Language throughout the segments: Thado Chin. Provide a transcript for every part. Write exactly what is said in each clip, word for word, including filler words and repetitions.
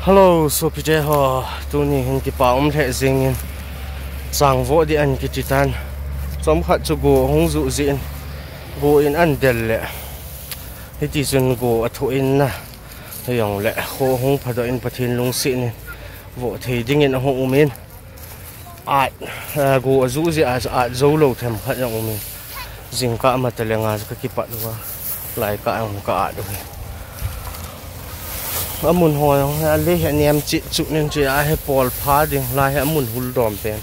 Hello, sopite ho, tuni hin kipa um lheh jingin, changvoh di an kiti tan. Chomkhat chu go hung ju jin, go in an del le. Hiti chun go a thu in na. Hijong le, kho hung phadoh in Pathen lungset in, voh thei dingin ahung um in. At, eh, go a ju jeh a, at jou lou themkhat jong um in. Jingkah ma tale nga ka kipat uva. Lai kah jong ka at u hi. Amun ho jong hi, alei hi nem chih chu nin chu a hi pol pha ding, lai hi amun hul dom pen.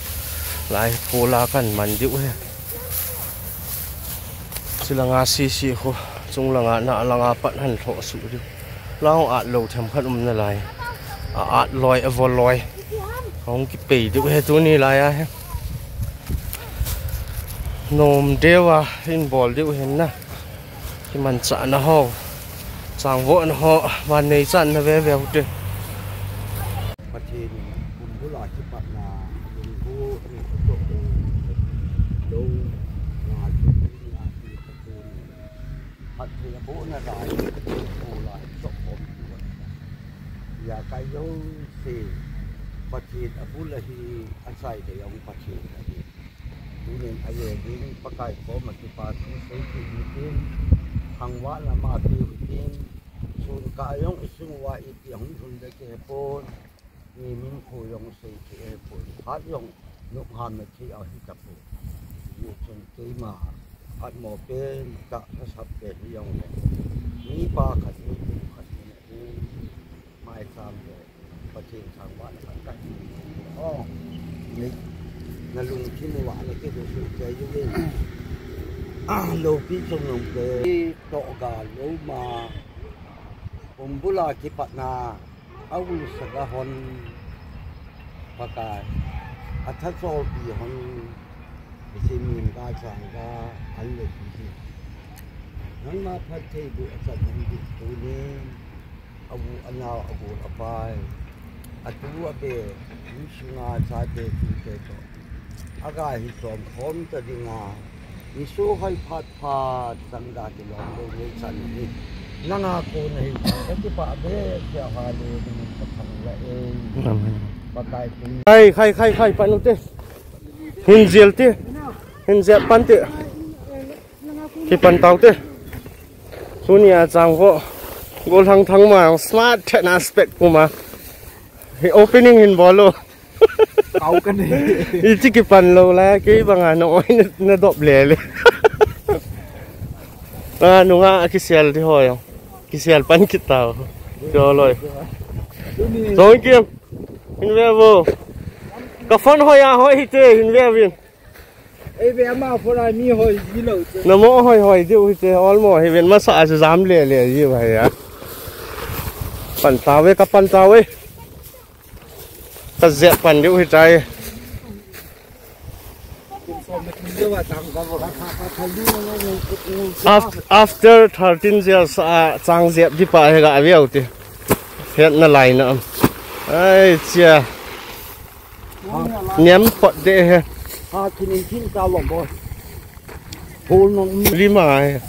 Lai hi pol a kan man diu hi. Chilanga sisi khu, chunglanga, nalanga pat han lhoh suh diu. Lang at lou themkhat um nalai. A at loi, a vo loi. Hung kipei diu hi tuni lai a hi. Nom deuva hin bol diu hin na. Kimanchahna ho, changvohna ho, vannei channa veve u te. Pathen in kumbul a kipatna, lungbu ni to o, lo, nga, nga, ki, Pathen in phatthei abohna lai, ko lai, chop om tu. Ijakai jouse, Pathen abul ahi, asai te jong Pathen ahi. Tunin aje ding Pakai koma kipa thu sei kit hitin, thangvahna ama pe hitin, sun kah jong isung uva ipi hung lhun ding kihepon, mi min kho jong sei kihepon, phat jong nophamna thei ahi tapon. Hijeh chun keima phatmo pen tah lhasap pen hijongle, mipa khat, mipu khat, mi Mai sam le, Pathen thangvahna khat kahi. O, nei, nalungthim uva nakidou suh kei uvin. A, loupi chungnung kei, toh ga lou ma. Kumbul a kipatna, a ulsa ga hon. Pakai, atha cholpi hon. Isi min ga chang ga, an le pi hi. Nangma phatthei bu achan hon di tunin. Abu, anao, agol, apai, atu, abe, insunga chate, tute toh, aga hi chom khom ta dinga, nisohoi phat phat chang da kilom lou nei chan hi. Nanga kona hi, kakipah be, sia ha le, ni ka thang la e. Amen. Pakai pin. Khai, khai, khai, khai, pan u te. Hin jel te. Hin jel pan te. Kipan tau te. Tunia changvoh. Golhang Thangma smart then aspect kuma. Hi opening hin bol u. Kau ka nei. Hiche kipan lou lai, kei banga na oi na, na dop le le. A, nunga kisel di ho jong. Kisel pan kit tau. Cho loi. Jong kim. Hin ve vo. Ka phone hoi a hoi hite, hin ve vin. Ei ve ama phone a mi hoi ji lou che. Namo hoi hoi diu hite, olmo hi ven masa a chu jam le le ji bhai a. Pan tau ve, ka pan tau ve. Ka jep pan diu hitai. Af-, after thirteen years, a, chang jep di pa hi ga ve u te. Hetna lai na am. Ai, chia. Nem pot de he. Ha, kinin thin ta lom bo. Hol nong um. Lima he.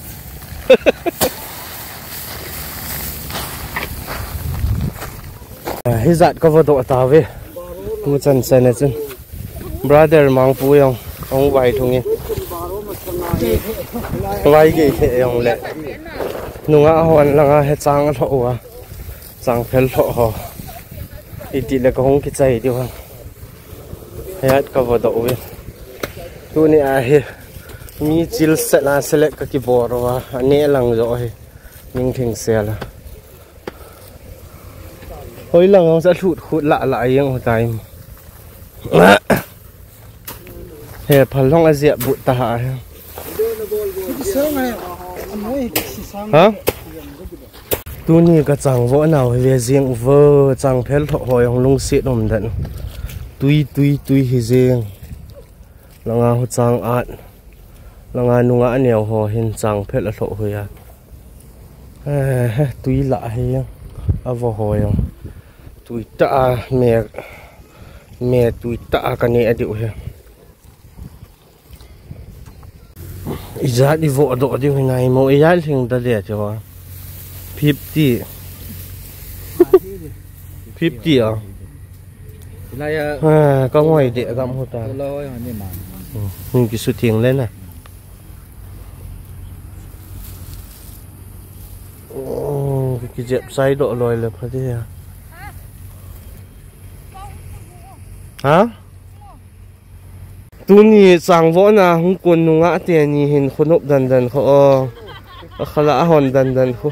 Hijat ka vodoh ta ve. Mu chan chan a chun. Brother Mangpu jong. Hung vai thung e. Vai gei he jong le. Nunga hon langa he chang lho uva. Changphel lhoh ho. Iti le ka hung kichai diu ham. Hijat ka vodoh uve. Tuni a hi. Mi chil set a select ka kibol uva. Aneh lang jo hi. Ning thing sel a. Hoi lang hung sa lhut khut la la jeng u tai. He phal long a jep but ta ha he. Ha? Tuni ka changvoh nau hi ve jing uvo, changphel lhoh ho jong lungset um dan. Tui, tui, tui hi jing. Langa ho chang at. Langa nunga aneo ho hin changphel a lhoh hoi a. Eh, tui la hi. A vo ho jong. Tui ta a me, me tui ta a ka ne a diu hi. Ijat i vodoh diu hi nai mo, ijat lhing ta le ti ho. Fifty. Fifty a. Ilai a. Ha, ka ngoi de gam ho ta. Lo ho ni ma. Hmm, hung kisutheng le na. Oh, kijep sai doh loi le pha de a. Ha? Tuni changvohna hung kon nunga teni hin khonop dandan kho o. Akhala ahon dandan kho.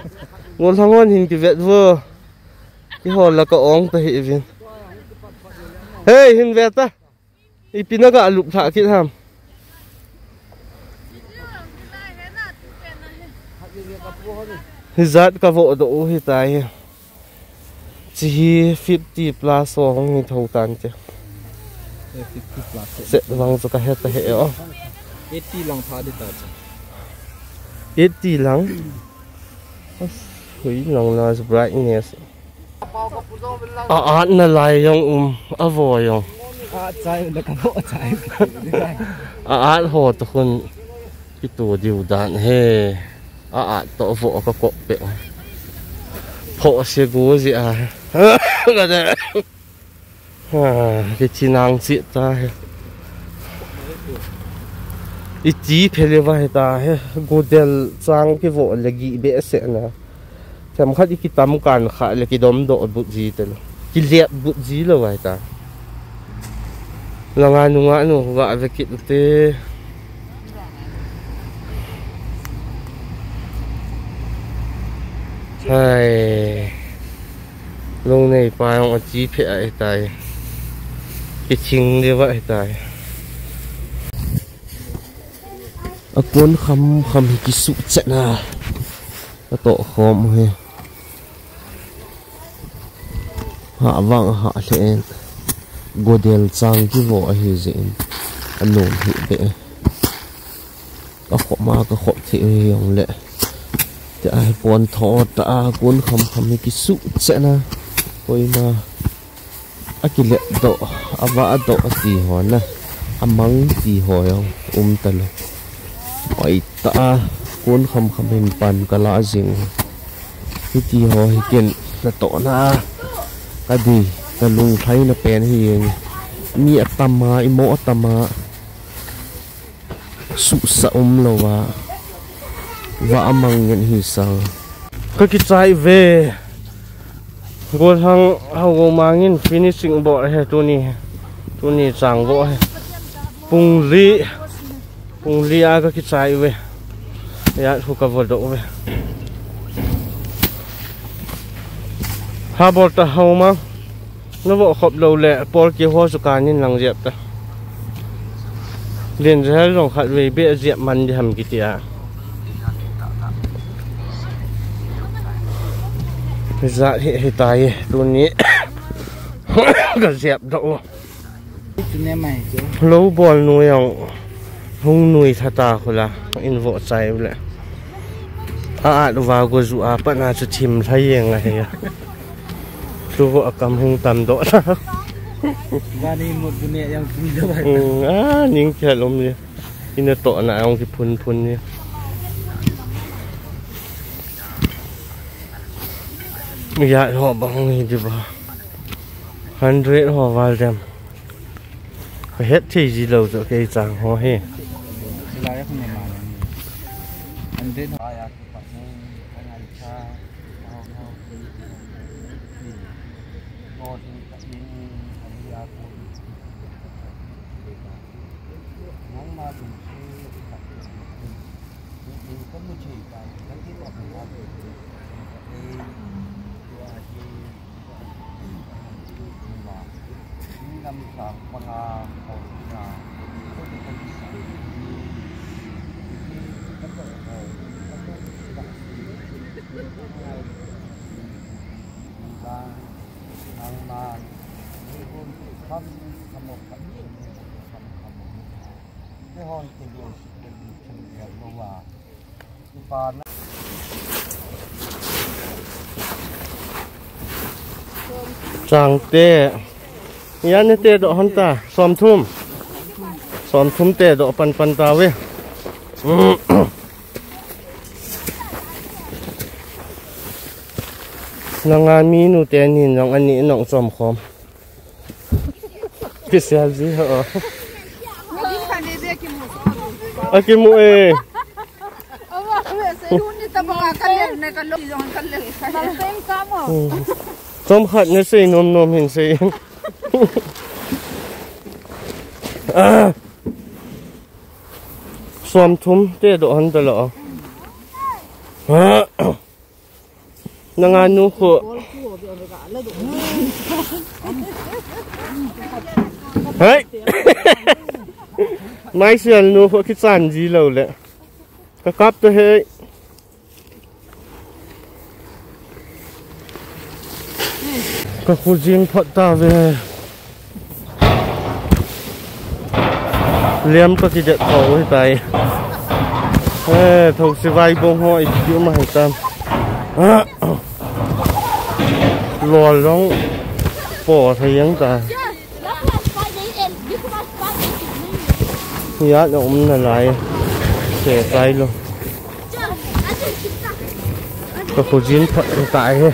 Ngol hangon hin kivet vo. Kihol la ka ong ta hi vin. Hey, hin ve ta. Ipi na ga lup tha kit ham. Hijat ka voh doh u hi ta hi. Chi hi fifty plus ho hung hi tho tan che. Eh, fifty plus. Set vang chu ka het ta he o. Eighty lang pha di ta che. Eighty lang. Hui lang na brightness. A at na lai jong um, a vo jong. A at chai, na ka vo chai. A at ho to khun. Kitu diu dan he. A, a to vo ka kop pe. Pho se gu ji a. Ka de. Ha, kichi nang chi ta he. Iti phele va he ta he. Godel chang kivo le gi be se na. Themkhat i kitam kan kha le kidom doh but ji te lo. Kilep but ji lo vai ta. Langa nunga nu ga ve kit te. Hai. Lungnei pa jong achi phe a tai. Kiching de va tai. A kon kham kham hi kisuh chet na. Ka toh khom u hi. Ha vang ha hlen. Godel chang kivo ahi jeh in. Anom hi be. Ka khom a ka khom thei u hi jong le. Te a hi pon tho ta a kon kham kham hi kisuh chet na. Koima. A kilep doh, a va doh ti ho na, a mang ti ho jong um ta lo. Oi ta a, kon kham kham hin pan ka la jing. Hiti ho hi ken na toh na, ka di, ka lunglhai na pen hi jeng. Mi atam a, imo atam a. Suhsa um lo va. Va amang ngen hi sang. Ka kichai ve. Golhang hau go mangin finishing bol he tuni. Tuni chang bol he. Pung li. Pung li a ka kichai ve. Ya thu ka vo doh ve. Ha bol ta hau ma. Na vo khop lo le, pol ki ho chu kanin lang jep ta. Len jel jong khat vei be jep man di ham kiti a. Za hi, hi ta hi, tuni. Ka jep doh u. Chu ne mai chu. Lo bol nu jong. Hung nui tha ta khu la, in vo chai u le. A at uva go ju a pat na chu thim lha jeng a hi a. Chu vo a kam hung tam doh la. Vani mut bu ne jong tum doh. Hmm, a ning khel um ni. Ina toh na jong kiphun phun ni. Ya ho bang ni di ba. Hundred ho val dem. Ka het thei ji lo chu kei chang ho hi. Chang te. Ya ne te doh hon ta. Som thum. Som thum te doh pan pan ta ve. Nanga mi nu te nin jong ani nong chom khom. Kisel ji ho. Akimu e. Hmm. Chom khat na sei nom nom hin sei. Ah. Som thum te do han da lo. Ah. Nanga nu khu. Hei. Mai sial nu khu kichan ji lo le. Ka kap te hei. Ka khu jin phot ta ve. Liam ka kidet tho hi tai. Eh, tho si vai bong ho i kiu ma hi tam. Lol long po thai yang ta. Ya na um na lai. Se tai lo. Ka khu jin phot ta he.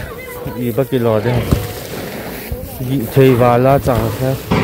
I ba kilo de. Gi thei vala chang he.